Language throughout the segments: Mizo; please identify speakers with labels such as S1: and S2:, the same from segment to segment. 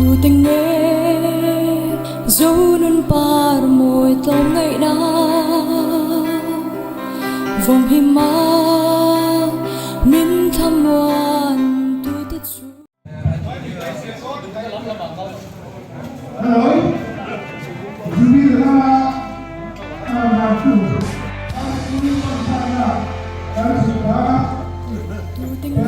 S1: Tute nge Zonun par mawi tlawmngaihna Vawng hima min thlamuan tute chu. Tute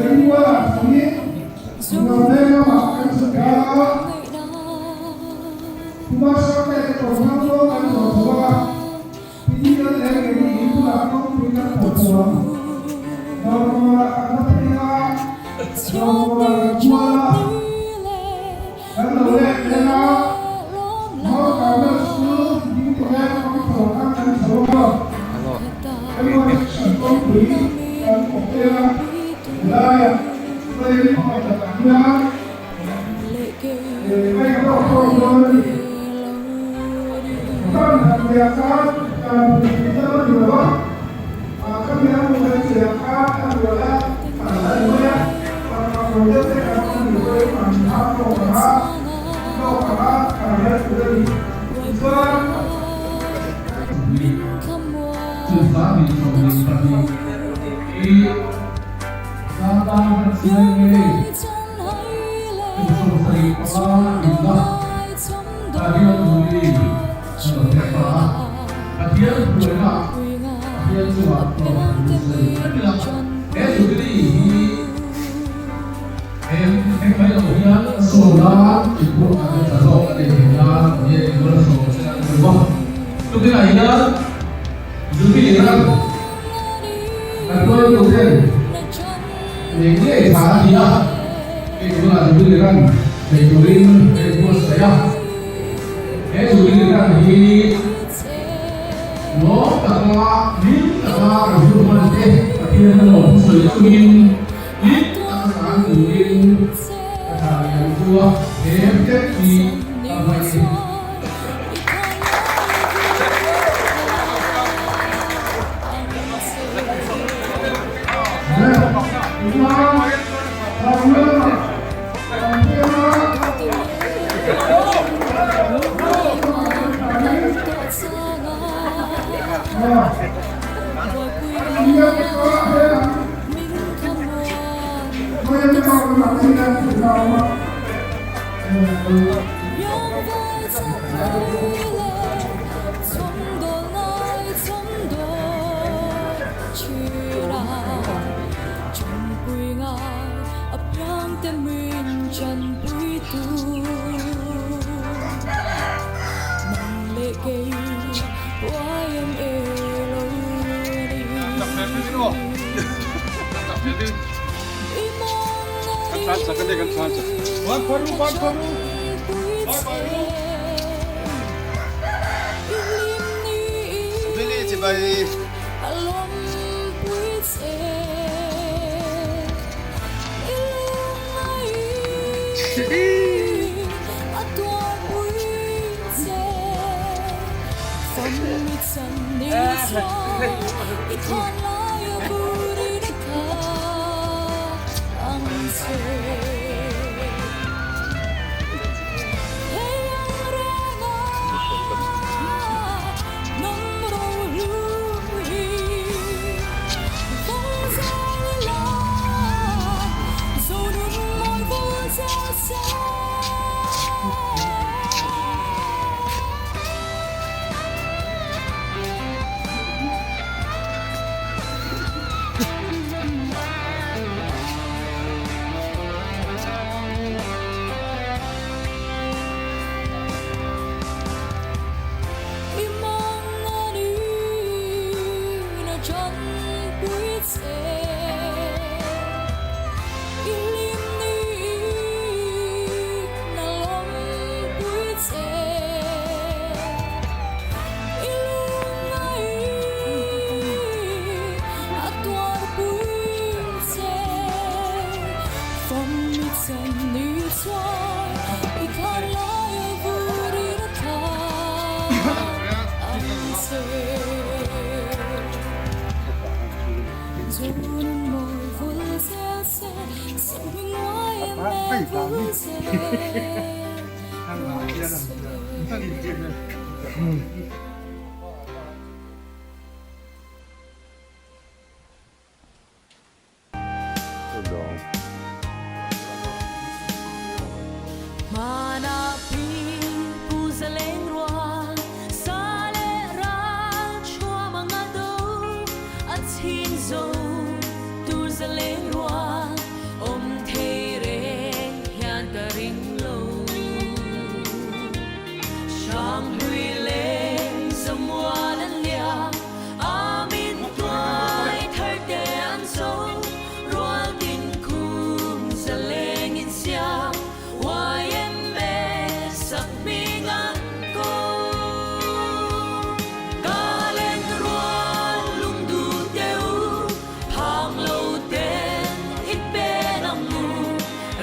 S1: nge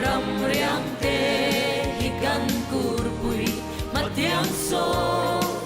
S1: Ram riang te hi kan kurpui matiang so.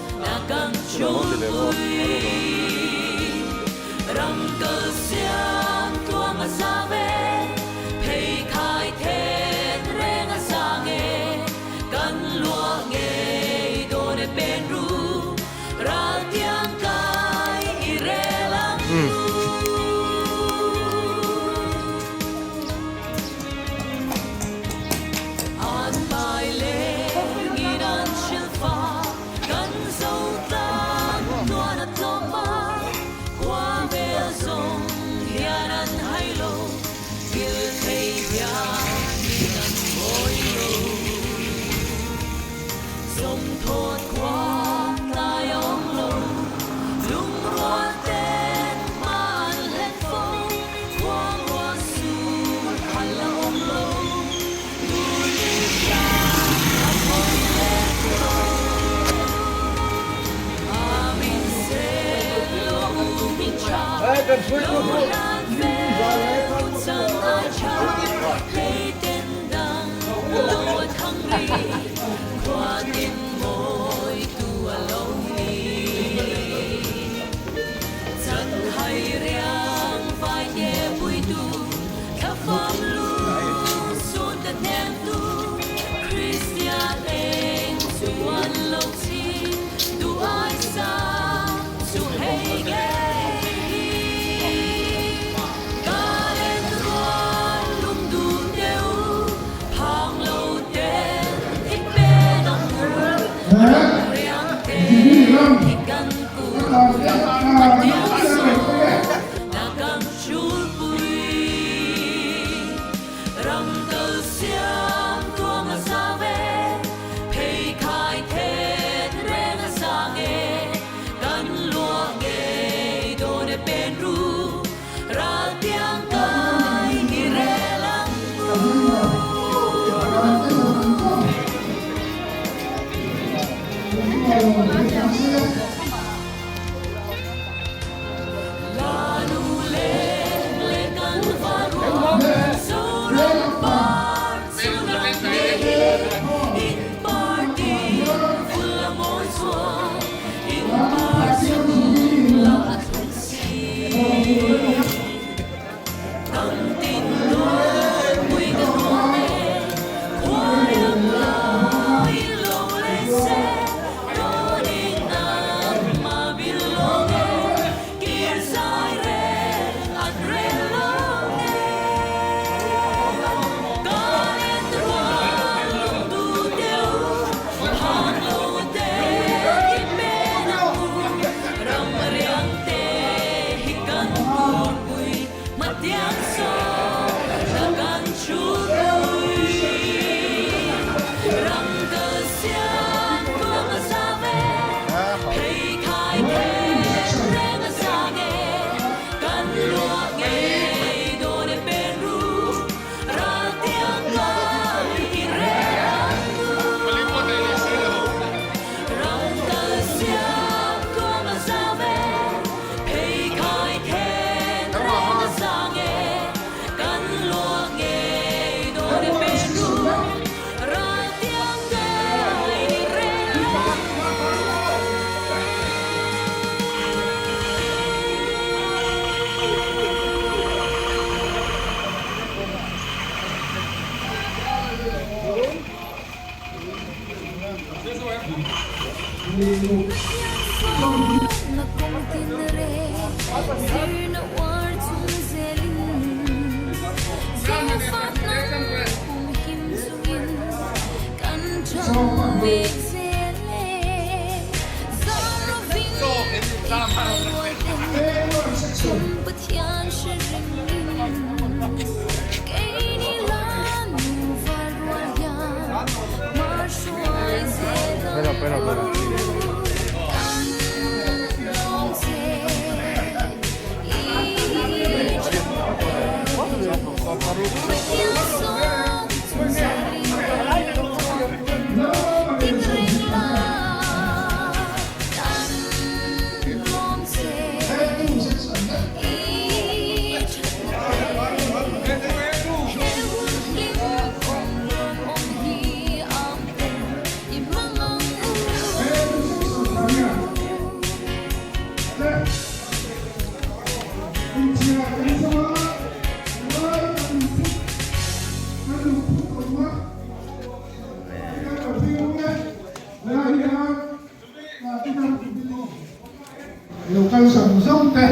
S2: Lo kal zawng zawng te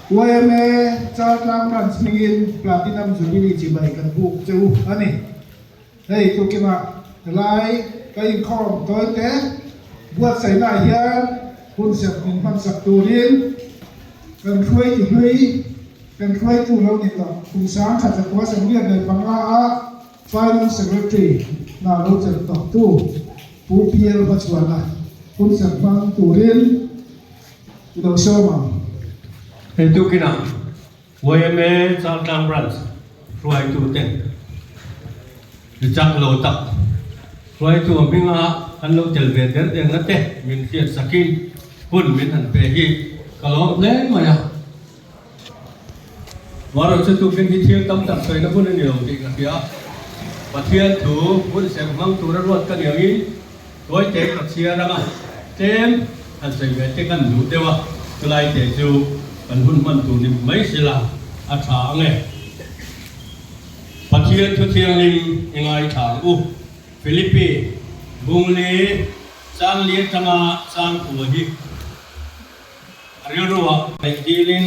S2: yma Chaltlang Branch hmingin Platinum Jubilee chibai kan buk che u a ni. Hei tukimah helai ka inkhawm tawi te buatsaihnaah hian hun serh min hmansak turin kan hruaitu hlui kan hruaitu lo ni tawh kum sangkhat zakua sawmriat leh panga a Finance Secretary hna lo chelh tawhtu Pu PL Hmachhuana hun serh hmang turin i lo sawm ang.
S3: Hei tukinah yma Chaltlang Branch hruaituten mi chak lo tak hruaitu a hminga an lo tel ve der der na te min hriat sakin hun min han pe hi ka lawm hle mai a. Marawh chu tukin hi thil tam tak sawina hun a ni lo tih ka hria. Pathian thu hun serh hmang tura ruat ka ni angin Tuaite ka chhiar anga tlem han sawi ve te kan duh deuh a, chulai te chu kan hun hman tur ni mai sela a tha ang e. Pathian thu thianghlim i ngaithla ang u. Philippi, Bungli, Changli atanga Changkua hi a rilruah theih dilin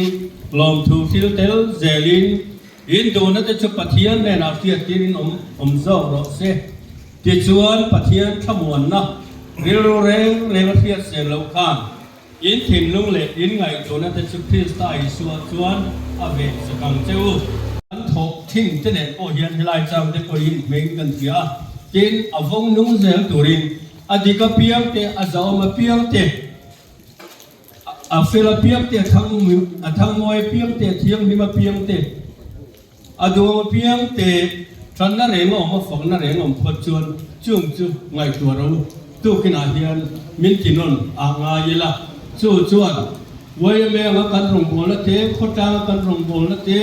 S3: lawmthu thil tel zelin in duhna te chu Pathian hnenah hriattirin awm awm zawk rawh se. Tichuan Pathian thlamuanna rilru reng reng a hriat sel loh khan in thinlung leh in ngaihtuahna te chu Krista Isua chuan a veh zak ang che u. Kan thawk thin te nen pawh hian helai chang te pawhin hming kan hria a, tin a vawng nung zel turin a dik apiang te, a zahawm apiang te, A fel apiang te, a thang mawi apiang te, a thianghlim apiang te, a duang apiang te, tanna reng a awm a, fakna reng a awm phawt chuan chung chu ngaihtuah ro tukinah hian min ti nawn a ngai ila. Chu chuan yma anga kan rawngbawlna te, khawtlanga kan rawngbawlna te,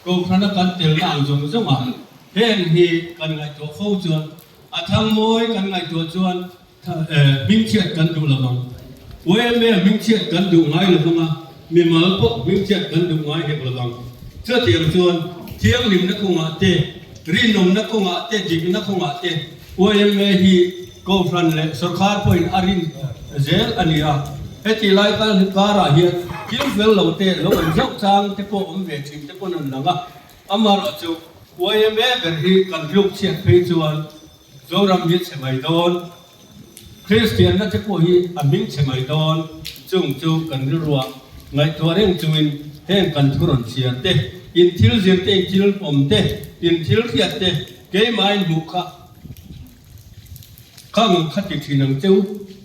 S3: kohhrana kan telna ang zawng zawngah heng hi kan ngaihtuah fo chuan a thang mawi kan ngaihtuah chuan Hmingchhiat kan duh lo vang. YMA hmingchhiat kan duh ngai lo vang a, mimal pawh hmingchhiat kan duh ngai hek lo vang. Chutiang chuan thianghlimna kawngah te, rinawmna kawngah te, dikna kawngah te YMA hi Kohhran leh Sawrkar pawhin a rin zel a ni a. Heti lai karah hian thil fel lo te lo awm zauh chang te pawh awm ve thin te pawn an lang a. Amaherawhchu YMA ber hi kan hluk chhiat phei chuan Zoram hi chhe mai dawn, Kristianna te pawh hi a hming chhe mai dawn, chung chu kan rilruah ngaihtuah reng chungin heng kan thu rawn chhiar te, in thil zir te, in thil awm te, in thil hriat te keimahin hmuh kha khang kha ti thin ang cheu,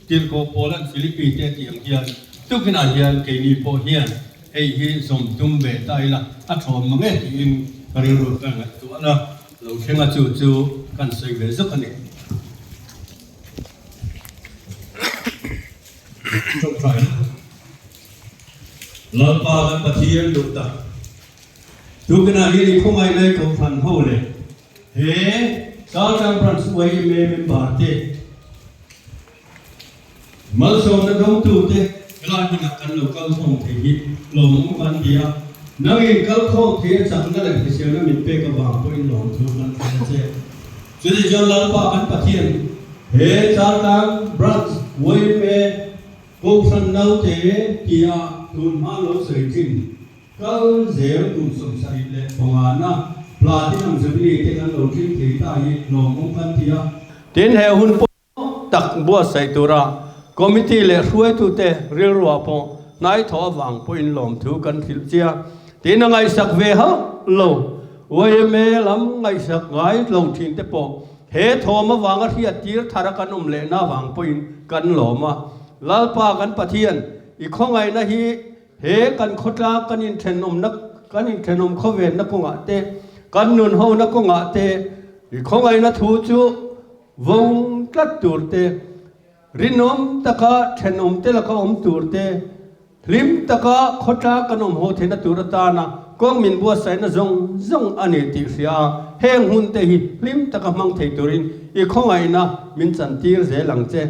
S3: Tirhkoh Paula'n Philippi te a tih ang hian tukinah hian keini pawh hian hei hi zawm tum ve ta ila a thlawm mang e tiin ka rilru ka ngaihtuah na. Lo thleng a chu chu kan sawi ve zawk a ni. Tawngtai Lalpa kan Pathian duh tak. Tukinah hian i khawngaih lai Kohhran ho leh he Chaltlang Branch yma member te Malsawmna dawngtute helai hmunah kan lo kal khawm thei hi lawmawm kan ti a, nangin kal khawm thei a chakna leh hriselna min pek avang pawhin lawmthu kan hria che. Chutichuan Lalpa kan Pathian. He Chaltlang Branch yma Kohhran naute tia tun hma lo sawi thin kal zel kum 75 na Platinum Jubilee te kan lo thleng thei ta hi lawmawm kan ti a. Tin, he hun pawh tak buatsaih tura Committee leh hruaitute rilruah pawh hnaithawh avang pawhin lawmthu kan hrilh chia. Tin, a ngaihsak ve hauh lo yma lam ngaihsak ngai lo thin te pawh he thawm avanga hriat tir thara kan awm lehna avang pawhin kan lawm a. Lalpa kan Pathian, i khawngaihna hi he kan khawtlang kan inthenawmna kan inthenawm khawvenna kawngah te, kan nunhona kawngah te i khawngaihna thu chu vawng tlat tur te, Rinawm taka thenawmte laka awm tur te, hlim taka khawtlang kan awm haw theihna tur atana kawng min buatsaihna zawng zawng a ni tih hria a, heng hun te hi hlim taka hmang thei turin i khawngaihna min chantir zel ang che.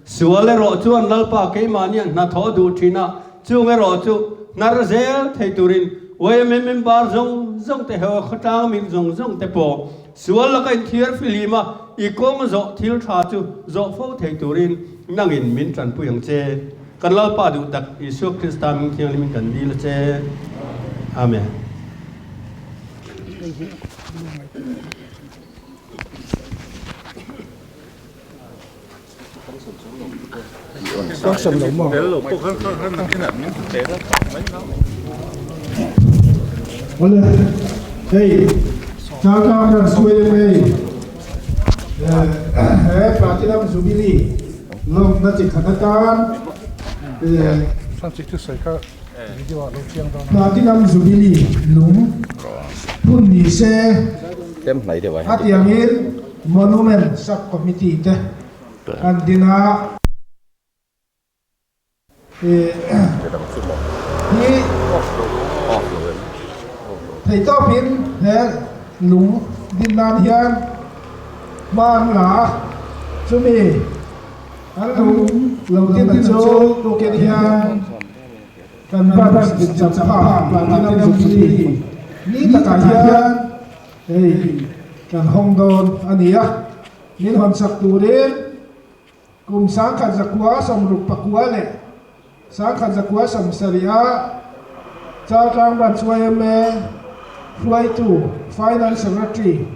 S3: Sual erawh chuan Lalpa keimahniah hnathawh duh thin a, chung erawh chu hnar zel thei turin yma member zawng zawng te heu a khawtlang min zawng zawng te pawh Sual laka inthiar fihlim a, i kawng zawh thil tha chu zawh fo thei turin nangin min tanpui ang che. Kan Lalpa duh tak Isua Krista ming thianghlimin kan dil a che. Amen.
S2: Awle, hei Chaltlang kan suai em hei he Platinum Jubilee lawmna chi khat atan Platinum Jubilee lung phun ni se a tiangin Monument Sub Committee te an din a, hi theihtawpin he lung din nan hian hma an la a, chumi an lung lo din chu tukin hian kan branch din chapha Platinum Jubilee ni takah hian Hei kan hawng dawn a ni a, min hawn sak turin kum 1969 leh 1970 a Chaltlang Branch yma hruaitu Finance Secretary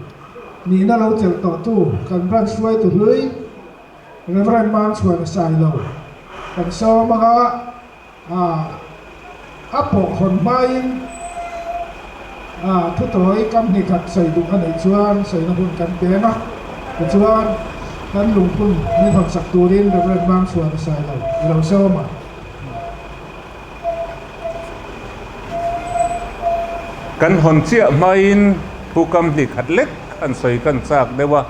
S2: nihna lo chelh tawhtu kan branch hruaitu hlui Rev. Mangchhuana Sailo kan sawm anga A pawh hawn hmain thutawi kam hnih khat sawi duh a neih chuan sawina hun kan peng a, tichuan kan lungphun min hawn sak turin Rev. Mangchhuana Sailo i lo sawm a.
S4: Kan hawn chiah hmain thu kam hnih khat lek han sawi kan chak deuh a,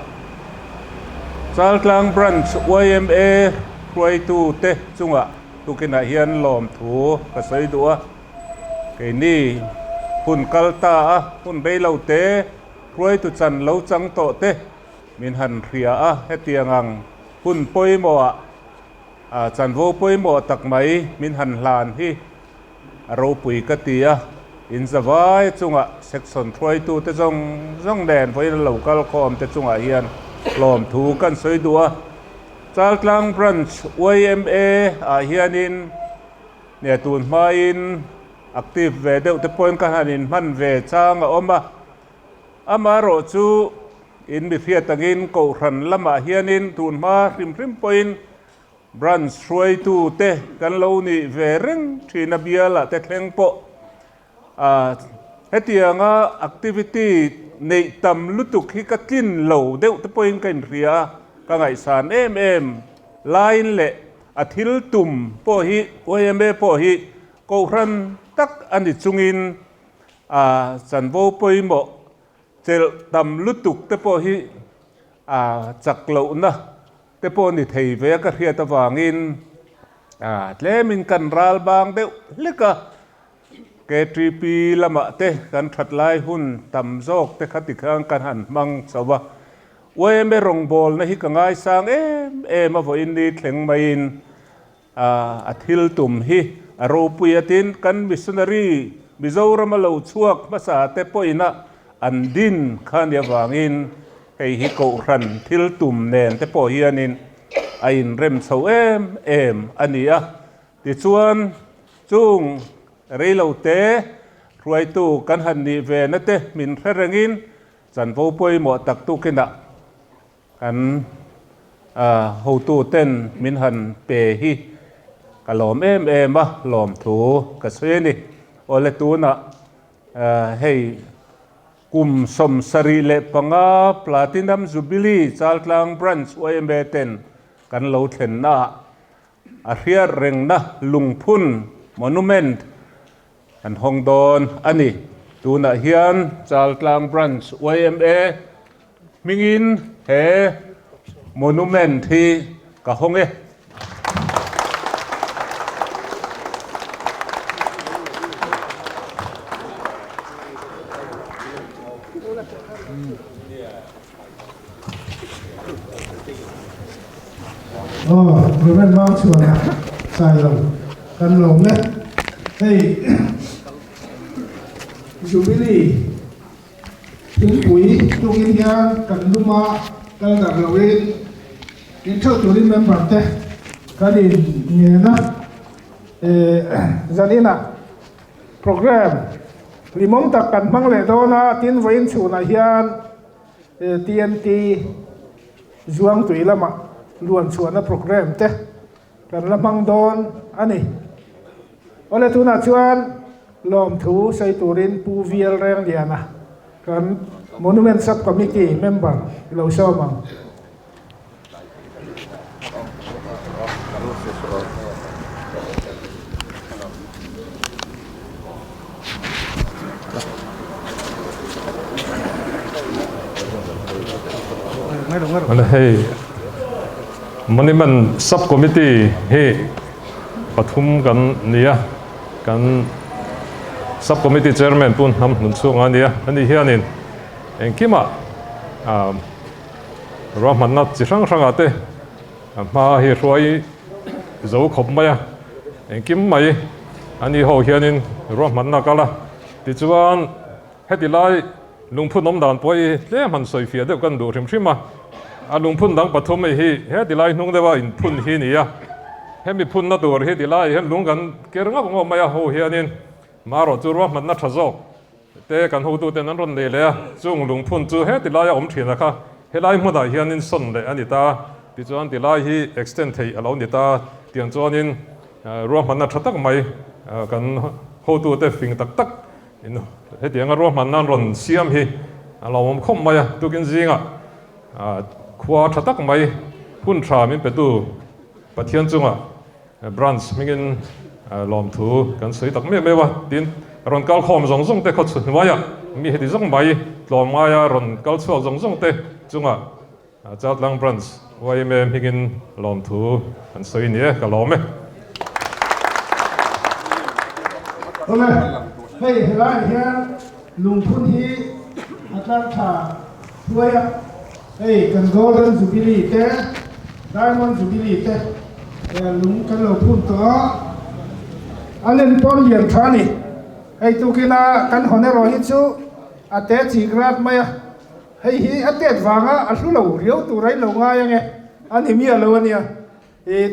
S4: Chaltlang Branch yma hruaitute chungah Tukinah hian lawmthu ka sawi duh a, keini hun kal ta a, hun rei lo te, hruaitu chan lo chang tawh te min han hria a, hetiang ang hun pawimawhah chanvo pawimawh tak mai min han hlan hi a ropui ka ti a, in zavai chungah section hruaitu te zawng zawng nen vawiin a lo kal khawm te chungah hian lawmthu kan sawi duh a. Chaltlang Branch yma ah hianin nge tun hmain active ve deuh te pawhin ka han inhman ve chang a awm a, amaherawh chu in mi hriat angin Kohhran lamah hianin tun hma hrim hrim pawhin Branch hruaitu te kan lo nih ve reng thin a bialah te thleng pawh a hetianga activity neih tam lutuk hi ka tlin lo deuh te pawhin ka inhria a, ka ngaihsan em em laiin leh a thil tum pawh hi yma pawh hi Kohhran tak a ni chungin a chanvo pawimawh chelh tam lutuk te pawh hi a chak lohna te pawh ni thei ve a ka hriat avangin a tlemin kan ral bang deuh hlek a. KTP lamah te kan that lai hun tam zawk te kha tikhan kan han hmang chho a. Yma rawngbawlna hi ka ngaisang em em a vawiin ni thleng maiin a thil tum hi a ropui a tin kan missionary Mizorama lo chhuak hmasa te pawhina an din kha nia vangin. Hei hi kohhran thil tum nen te pawh hianin a inrem chho em em a ni a. Tichuan, chung reilo te hruaitu kan han nih ve na te min hre rengin chanvo pawimawh tak tukinah kan hotu ten min han pe hi ka lawm em em a, lawmthu ka sawi a ni. Awle tunah hei. Kum 75 Platinum Jubilee Chaltlang Branch yma ten kan lo thlennaah a hriat rengna lungphun, monument, an hawng dawn a ni. Tunah hian Chaltlang Branch yma hmingin he monument hi ka hawng e.
S2: Aw, Reverend Mang Chhuana Sailo kan lawm e. Hei Jubilee Thingpui tukin hian kan lum a, kal darh loin intheuh turin member te kan in ngen a. Zaninah program hlimawm tak kan hmang leh dawn a, tin vawiin chhunah hian TNT Zuangtui lamah luan chhuahna program te kan la hmang dawn a ni. Awle tunah chuan lawmthu sawi turin Pu VL Rengliana kan Monument Sub Committee member i lo sawm ang.
S5: Hei Monument Sub Committee hi pathum kan ni a, kan Sub Committee Chairman pawh hnam hnun chhungah a ni a, ani hianin engkimah ah ruahmanna chi hrang hrangah te hma hi hruai zo khawp mai a, engkim mai ani ho hianin ruahmanna a kal a, tichuan Heti lai lungphun awm dan pawh hi tlem han sawi fiah deuh kan duh hrim hrim a, a lungphun dang pathum hei hi heti lai hnung deuha inphun hi ni a, hemi phunna tur hi ti laiah hian lung kan ker ngauh ngauh mai a, ho hianin marawh chu ruahmanna tha zawk te kan hotuten an rawn nei leh a, chung lungphun chu heti laia awm thin a kha helai hmunah hianin sawn leh a ni ta, tichuan ti lai hi extend theih a lo ni ta, tiang chuanin ruahmanna tha tak mai kan hotute fing tak tak In hetianga ruahmanna an rawn siam hi a lawmawm khawp mai a, tukin zingah khua tha tak mai hun tha min petu Pathian chunga branch hmingin lawmthu kan sawi tak meuh meuh a, tin rawn kal khawm zawng zawng te khaw chhu hnuaiah mi heti zawng mai tlawm ngaia rawn kal chhuak zawng zawng te chunga Chaltlang Branch yma hmingin lawmthu kan sawi ni e, ka lawm e.
S2: Awle, hei helaiah hian lungphun hi a tlar tha thuai a, hei kan Golden Jubilee te, Diamond Jubilee te lung kan lo phun tawh a, a len pawn lian tha a ni. Hei tukina kan hawn erawh hi chu a te chik rat mai a. Hei hi a tet vanga a hlu lo riau tur a inlo ngai ange, a ni miah lo a nia.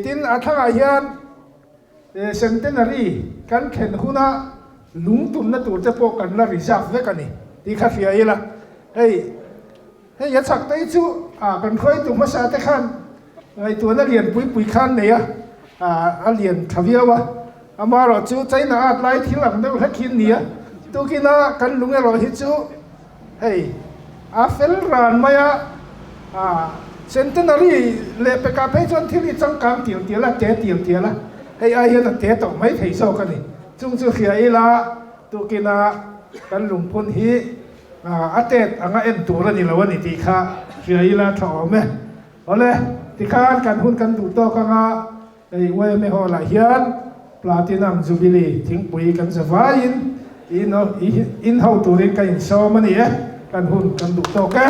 S2: Tin, a thlangah hian Centenary kan thlen huna lung tumna tur te pawh kan la reserve vek a ni tih kha hria ila. Hei, hei a chak te hi chu kan hruaitu hmasa te khan ngaihtuahna lian pui pui khan nei a, a lian tha viau a. Amaherawhchu China at lai thil ang deuh hlek hi an ni a, tukina kan lung erawh hi chu Hei a fel ran mai a, ah Centenary leh pekah phei chuan thil hi changkang tial tial a, te tial tial a, hei ai hian a te tawh mai thei zawk a ni. Chung chu hria ila tukina kan lungphun hi a tet anga en tur a ni lo a ni tih kha hria ila tha awm e. Awle, tikhan kan hun kan duh tawk anga hei YMA Hall ah hian Platinum Jubilee thingpui kan za vaiin in in ho turin ka insawm a ni e, kan hun kan duh tawk e.